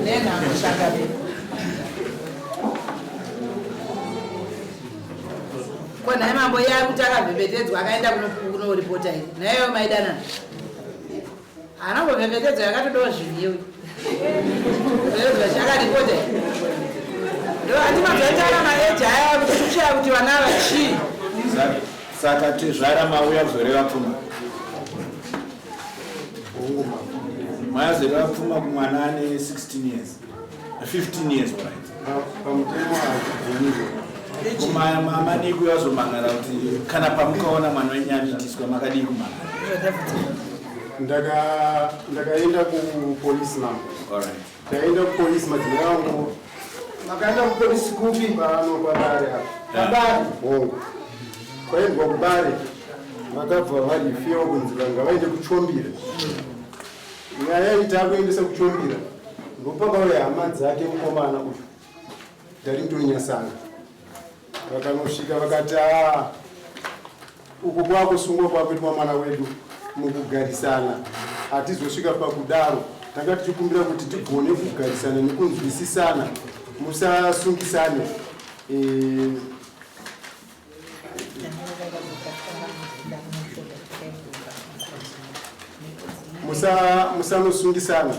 Nenhamo changamire. Ko nhai mambo iye ari kuti akavhevhetedzwa akaenda kunoripota here? Nhaiyo maidanana? Haana kumbovhevhetedzwa yakatodawo zvinhu iwe. Vhevhetedzwa chakaripota here? Ndo handi mazoitaura maeji aya kuti kushaya kuti vana ava chii? Saka tezvara mauya kuzoreva pfuma. Mayazoreva pfuma kumwana ane 16 years. 15 years right. Pamutemo hazvibvumirwe. Madii kuyazomangara kuti kana pamukaona mwana wenyu amitiswa makadii kumangara? Ndakaenda kupolisi mambo. Taenda kupolisi madzimai angu. Makaenda kupolisi kupi? Pano pabare apa. Pabare? Hongu. Kwaendwa kubare vakabva varifiwa kunzi vanga vaende kuchombira. Nyaya iyi takuendesa kuchombira ndopakauya hama dzake mukomana uyu Darrington Nyasanga vakanosvika vakati aa uku kwakusungwa kwakuitwa mwana wedu mukugarisana hatizosvika pakudaro tanga tichikumbira kuti tigone kugarisana nekunzwisisana musasungisane e, musanosungisana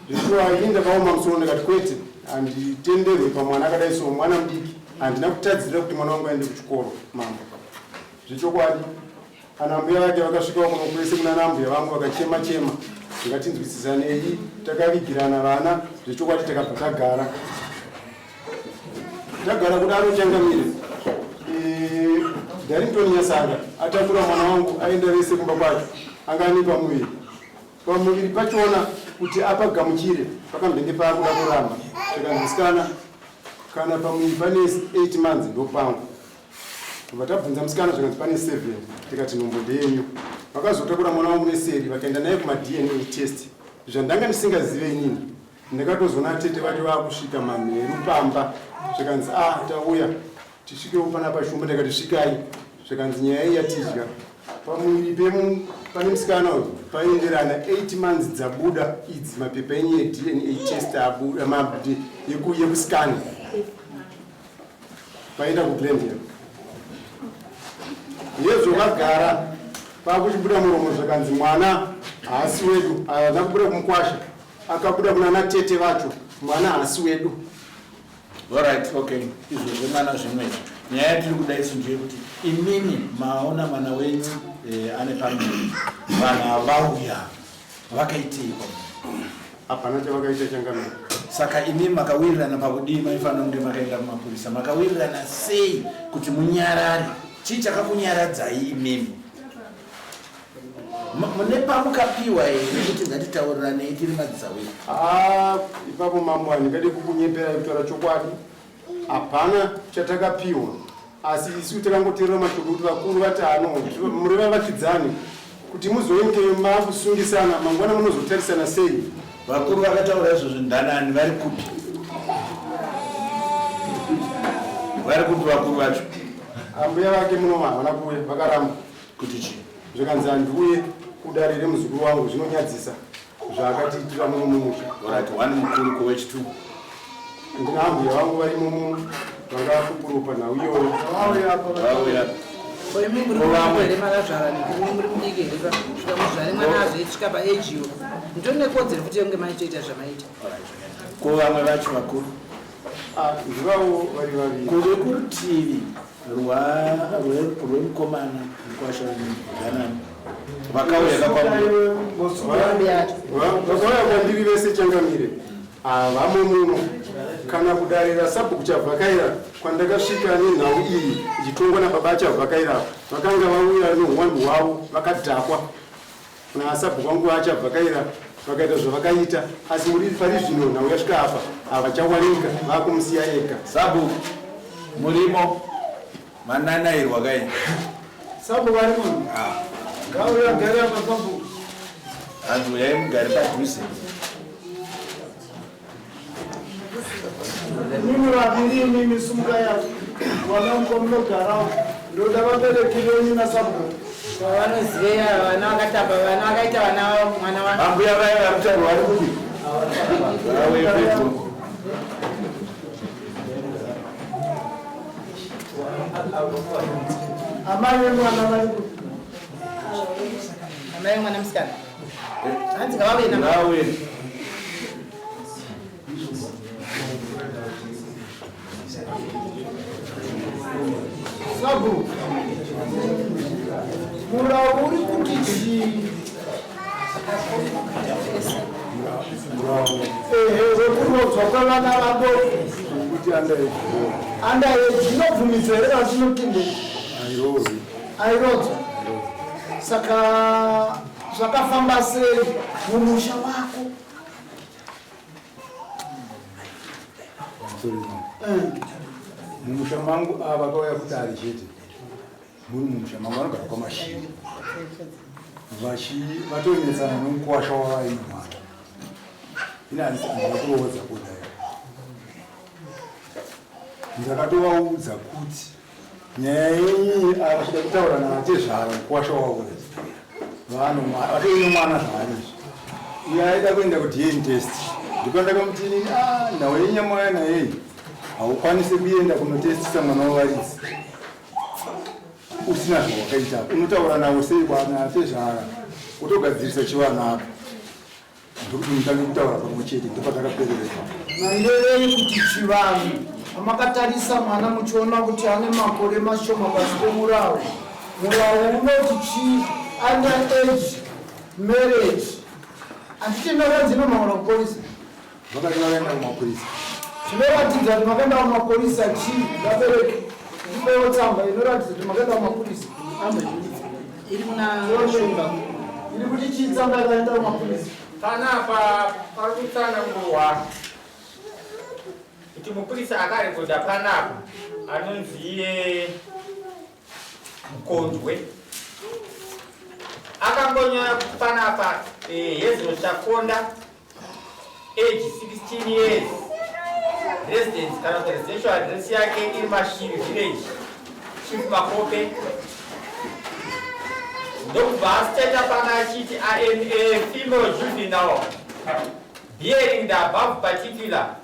zveshuwa ini ndakaoma musoro ndikati kwete handitenderwe pamwana akadai so mwana mudiki handina kutadzirira kuti mwana wangu aende kuchikoro mambo zvechokwadi ana mbuya vake vakasvikawo kuno kwese kuna nambuya vangu vakachema chema ngatinzwisisanei takavigirana vana zvechokwadi takabva tagara Tagara kudaro changamire. Eh, Darrington Nyasanga atakura mwana wangu aenda vese kumba kwacho anga ane pamuviri. Pamuviri pachona kuti apagamuchire pakambenge paakuda kuramba. Zvikanzi musikana kana pamuviri pane 8 months ndopangu. Kubva tabvunza musikana zvikanzi pane 7 tikati nhumbu ndeyenyu. Vakazotakura mwana wangu neseri vakaenda naye kuma DNA test zvandanga ndisingazive inini. Ndakatozoona tete vacho vakusvika manheru pamba zvikanzi ah tauya tisvikewo panapa shumba ndakati svikai zvikanzi nyaya iyi yatidya pamuviri pemu pane musikana uyu paenderana 8 months dzabuda idzi mapepa enyu edna test abuda yekusikana paenda kuglendale yezvo vagara pakuchibuda muromo zvakanzi mwana haasi wedu haana kubuda kumukwasha Akabuda kunana tete vacho mwana haasi wedu. Alright, okay. Izvo zvemwana zvimwe. Nyaya yatiri kuda isu ndeyekuti imimi maona mwana wenyu eh, ane pamuviri. Vanhu vauya vakaitei kwamuri? Hapana chavakaita changamire. Saka imi makawirirana pakudii maifanira kunge makaenda kumapurisa. Makawirirana sei kuti munyarare? Chii chakakunyaradzai imimi? Mune pamukapiwa here kuti ngatitauriranei tiri madzisahwira? Ah, ipapo mambo handingade kukunyeperai kutaura chokwadi hapana chatakapiwa asi isu takangoteerera mashoko kuti vakuru vati ano muri vavakidzani kuti muzoinge makusungisana mangwana munozotarisana sei Vakuru vakataura izvozvo ndanani vari kupi? Vari kupi vakuru vacho? Ambuya vake muno havana kuuya vakaramba. Kuti chii? Zvikanzi handiuye kudare remuzukuru wangu zvinonyadzisa zvaakatiitira muno mumusha. Alright, one mukuru ko wechi two? Ndina ambuya vangu varimo muno vanga vakupurupa nhau iyoyo. Vauya apa. Vauya. Ko imi muri mudiki here makazvara nekuti muri mudiki here kusvika muzvare mwana azoisvika paage iyo mutori nekodzero futi yekunge maitoita zvamaita. Ko vamwe vacho vakuru? Ah, ndivavo vari vaviri. Kuve kurutivi rwemukomana mukwasha wenyu vakauya vakauya kwandiri vese changamire havamo muno kana kudare rasabhuku chavhakaira kwandakasvika nenhau iyi ichitongwa nababa achavhakaira vakanga vauya nohuwandu hwavo vakadhakwa Nasabhuku wangu achabvakaira vakaita zvavakaita asi muri pari zvino nhau yasvika apa havachawanika vakumusiya ega. Sabhuku murimo mananairwa kai. Sabhuku ari muno. Ah. Ngauya agare apa sabhuku. Hanzi uyai mugare padhuze. Mimi vaviri imimi sumukai apo vana muko munogarawo ndoda vabereki venyu nasabhuku Vanoziva vana vakatamba vana vakaita vana mwana wa Ambuya vaya vari kutaurwa vari kupi? Ngauye pedyo. Amai vemwana vari kupi? Amai vemwana musikana. Hanzi ngavauye na. Ngauye. Sabhuku, murau uri kuti chii? Ehe, wekurodzwa kwevana vadoko. Kuti under age. Under age inobvumidzwa here kana tinotendera? Airodzwi. Airodzwa. Saka zvakafamba sei mumusha wako? Mumusha mangu ava vakauya kudare chete. Muri mumusha mangu vanogara kwaMashiri. Vatonetsana nomukwasha wavaine mwana. Ini handisi handina kuroodza kudai. Ndakatovaudza kuti nyaya yenyu ava vachida kutaura natezvara mukwasha wavo. Vatoine mwana zvaari izvi. Iye aida kuenda kuDNA test. Ndipo ndakamuti inini, ah, nhau yenyama nayeyi haukwanisi kuenda kunotestisa mwana wavaridzi usina zvawakaita. Unotaura navo sei kwanatezvara utogadzirisa chivanhu apa ndokuti mutange kutaura pamwe chete. Ndopatakaperereka. Mairevei kuti chivanhu? Pamakatarisa mwana muchiona kuti ane makore mashoma pasi pemurau, murau unoti chii? Under age marriage handiti inoranzi inomhan'ara kupolisa? Vakati vakaenda kumapurisa. Zvinoratidza kuti makaenda kumapurisa chii? Vabereki, ndipewo tsamba inoratidza kuti makaenda kumapurisa. Iri kuna Shumba. Iri kuti chii tsamba yakaenda kumapurisa? Panapa pari kutsanangurwa kuti mupurisa akarekodha panapa anonzi iye Mukondwe akangonyora kuti panapa Hazel Chakonda, age 16 years, residence kana kuti residential address yake iri Mashiri village, Chief Makope. Ndokubva asiteta pana achiti, "I am a female juvenile bearing the above particular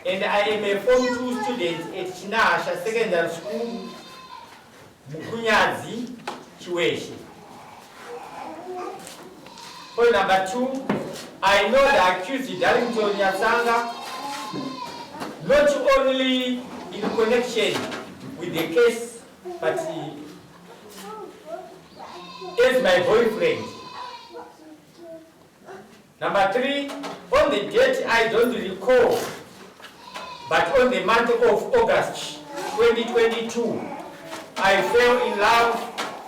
and I am a form 2 student at Chinahasha Secondary School, Mukunyadzi, Chiweshe. Point number 2, I know the accused Darlington Nyatsanga not only in connection with the case, but as my boyfriend. Number 3, on the date I don't recall, but on the month of August 2022, I fell in love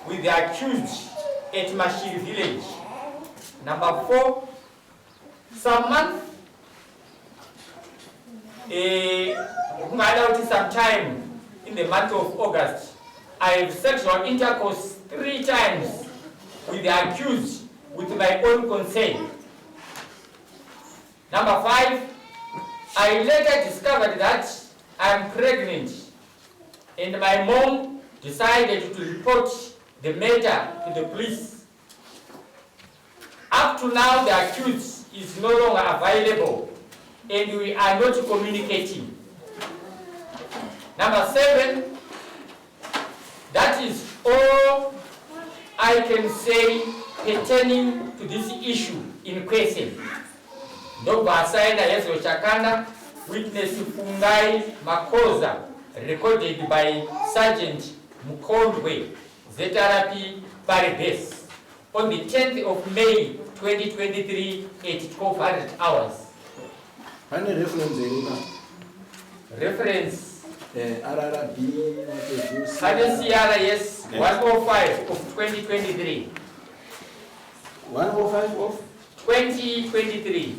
with the accused at Mashiri village. Number 4, some month, kungada kuti sometime in the month of August, I have sexual intercourse 3 times with the accused with my own consent. Number 5, I later discovered that I am pregnant and my mom decided to report the matter to the police. Up to now, the accused is no longer available and we are not communicating. Number 7, that is all I can say pertaining to this issue in question." Ndobva asaina Hazel Chakanda, witness Fungai Makoza, recorded by Sergeant Mukondwe, ZRP Paribes, on the 10th of May 2023 at 1200 hours. Pane reference here na? Reference. RRB, what is this? Pane CR, yes, 105 of 2023. 105 of? 2023.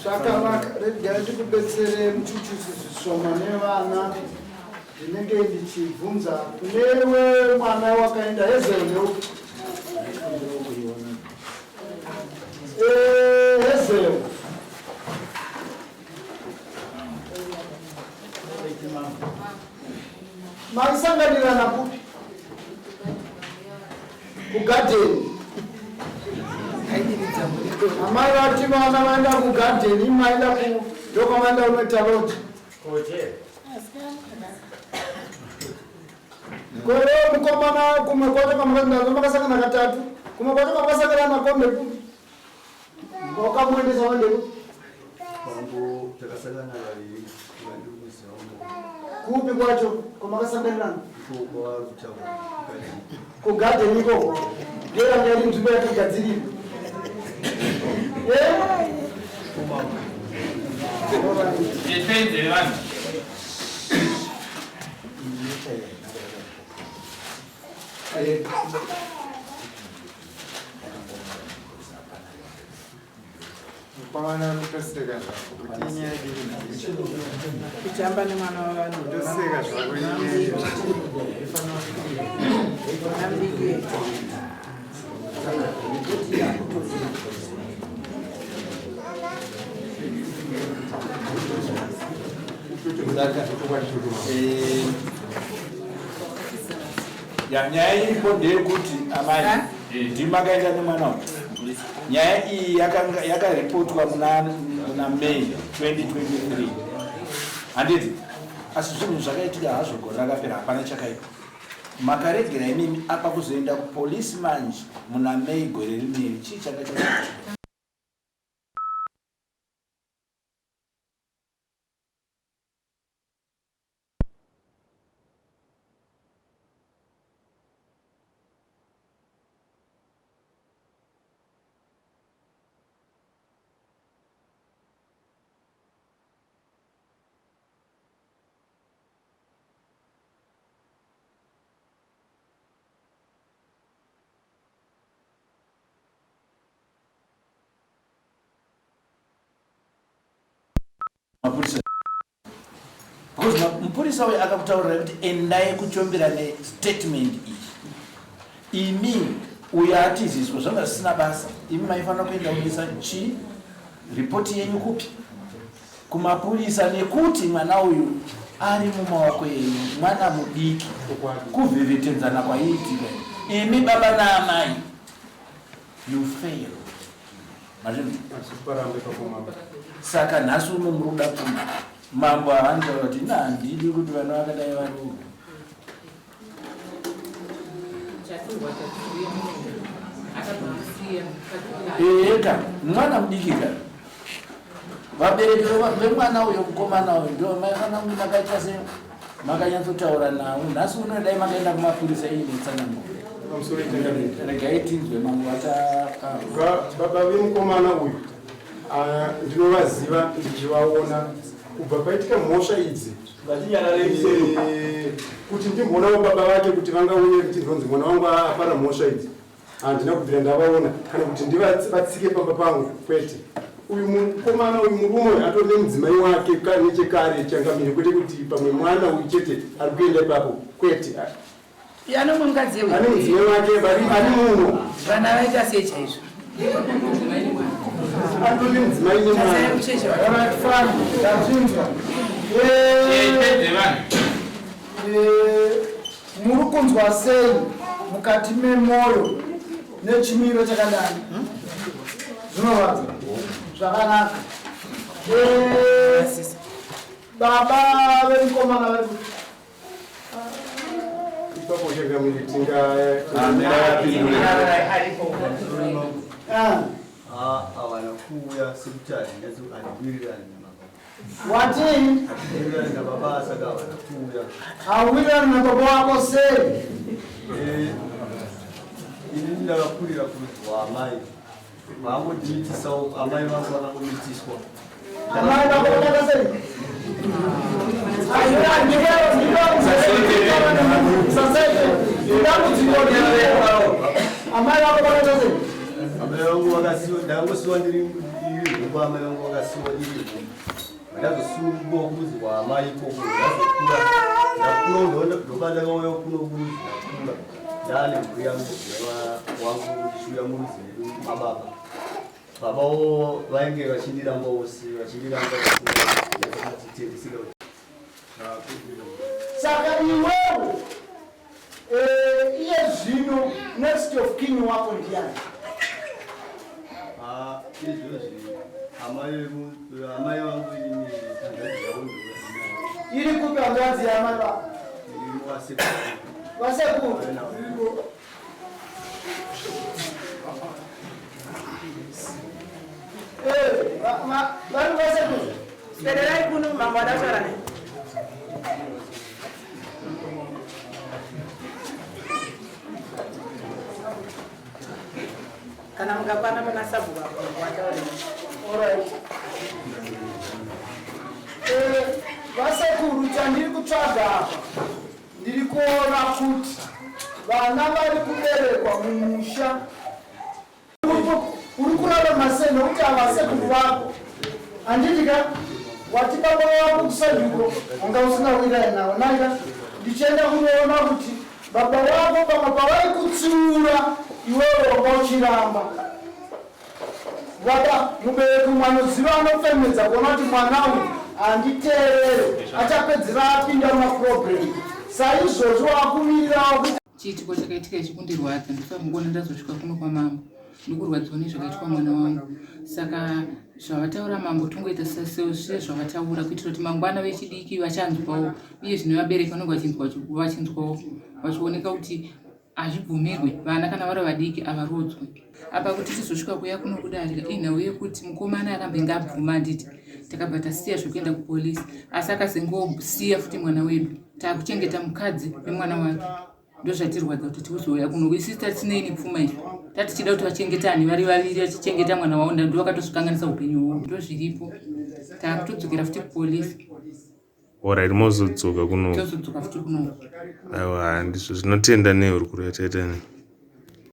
Zvakanaka, regai ndikubetsere muchuchisi zvishoma nevana. Ndinenge ndichibvunza kunewe mwana wakaenda Hazel neupi? Hazel. Maisanganirana kupi? Kugadheni. Amai vati vana vaenda kugadheni, maenda ku ndokwavaenda kunoita lodge. Kwewe mukomana kumwe kwacho kwamakazindazvo makasangana katatu. Kumwe kwacho kwamakasangana nako ndekupi? Wakamuendesa wandekupi? Mambo takasangana vaviri vandikuziva Kupi kwacho kwamakasanganirana? Iko kwavari kutaura Kugadheni ikoko. Ndiyo yanga iri nzvimbo yakagadzirirwa. Eh? Defense yevanhu. Mukomana kutoseka zvako kuti inyaya diki Kutamba nemwana wavanhu. Kutoseka zvako inyaya. Mwana mudiki. Saka ya nyaya iripo ndeyekuti amai ndimakaenda nemwana uyu. Nyaya iyi yakaripotwa muna May 2023 handiti? Asi zvinhu zvakaitika hazvo gore rakapera, hapana chakaipa. Makaregera imimi apa kuzoenda kupolisi manje muna May gore rineri, chii changa chakaitika? Mapurisa. Because mupurisa uyu akakutaurira kuti endai kuchombera nestatement iyi. Imi uyo atiziswa zvanga zvisina basa. Imi maifanira kuenda kuisa chi ripoti yenyu kupi? Kumapurisa, nekuti mwana uyu ari mumaoko enyu, mwana mudiki. Kuvhevhetedzana kwaiitika imi baba naamai, you fail. Saka nhasi uno muri kuda pfuma. Mambo haanzwa kuti ina handidi kuti vana vakadai varoorwe. Eka mwana mudiki ka vabereki vemwana uyo mukomana uyo ndo maifanira kunge makaita se makanyatsotaura navo. Nhasi uno dai makaenda kumapurisa iyi netsananguro. Regai tinzwe mambo vacha Baba vemukomana uyu ndinovaziva ndichivaona kubva paitika mhosva idzi. Kuti ndimboonawo baba vake kuti vangauye kuti mwana wangu apara mhosva idzi, handina kubvira ndavaona kana kuti ndivatsike pamba pangu, kwete. Uyu mukomana uyu murume uyu atori nemudzimai wake nechekare changamire, kwete kuti pamwe mwana uyu chete ari kuenda ipapo, kwete. Ane mumwe mukadzi uyu. Ane mudzimai wake ari muno. Vana vaita sei chaizvo? Atori nemudzimai nemwana. Tasai kucheche vana. Alright, fine. Tazvinzwa. Muri kunzwa sei mukati memwoyo nechimiro chakadai? Zvinorwadza. Zvakanaka. Baba vemukomana vari kuti ipapo changamire tinga Havana kuuya sekuti handiwirirani nababa. Watii? Handiwirirani nababa, saka havana kuuya. Hauwirirani nababa wako sei? Inini ndakakurira kurudzi rwaamai, vaangondiitisawo. Amai vangu vakangomitiswa. Amai vako vakaita sei? Amai vako vakaita sei? Amai vangu vakasiwa, ndakangosiwa ndiri nhumbu. Amai vangu vakasiwa ndiri nhumbu, ndazosungwa kurudzi rwaamai ikoko. Ndazokura, ndakura, ndoba ndakauya kuno kurudzi. Ndakura ndaane mhuri yangu, wangu ndichiuya murudzi medu mababa. Babawo vainge vachindiramba wose, vachindiramba vasingatitendisika. Saka iwewe iye zvino next of kin wako ndiani? Izvozvi amai vangu ini hanzvadzi yavo ndoinayo. Iri kupi hanzvadzi yamai vako? Iri wasekuru. Vasekuru. Eh, vari vasekuru. Swederai kuno mambo adataura naye. Kana mukakwana pana sabhuku apo wataure. Alright. Eh, vasekuru chandiri kutsvaga apa ndiri kuona kuti vana vari kuberekwa mumusha uri kurarama sei nokuti havasekuru vako handiti ka wati baba vako kusanduko wanga usina wirai navo naika ndichienda kunoona kuti baba vako pamwe pavaikutsiura iwewe wanga uchiramba Baba mubereki umwe anoziva anofemedza kuona kuti mwana uyu handiteerere achapedzera apinda mumaproblem saizvozvo wakumirirawo kuti Chiitiko chakaitika ichi kundirwadza ndofanira ndazosvika kuno kwamambo ndikurwadziwa nezvakaitwa mwana wangu saka zvavataura mambo tongoita sezvavataura kuitira kuti mangwana vechidiki vachanzwawo uye zvino vabereki vanenge vachinzwawo vachioneka kuti Hazvibvumirwe vana kana vari vadiki avaroodzwe. Apa kuti tizosvika kuya kuno kudarika inhau yekuti mukomana akambenge abvuma handiti takabva tasiya zvekuenda kupolisi asi akazengosiya futi mwana wedu takuchengeta mukadzi nemwana wake ndozvatirwadza kuti tiuzouya kuno isi tatinei nepfuma izvi tatichida kuti vachengetane vari vaviri vachichengeta mwana wavo ndo vakatozvikanganisa upenyu hwavo ndozviripo takutodzokera futi kupolisi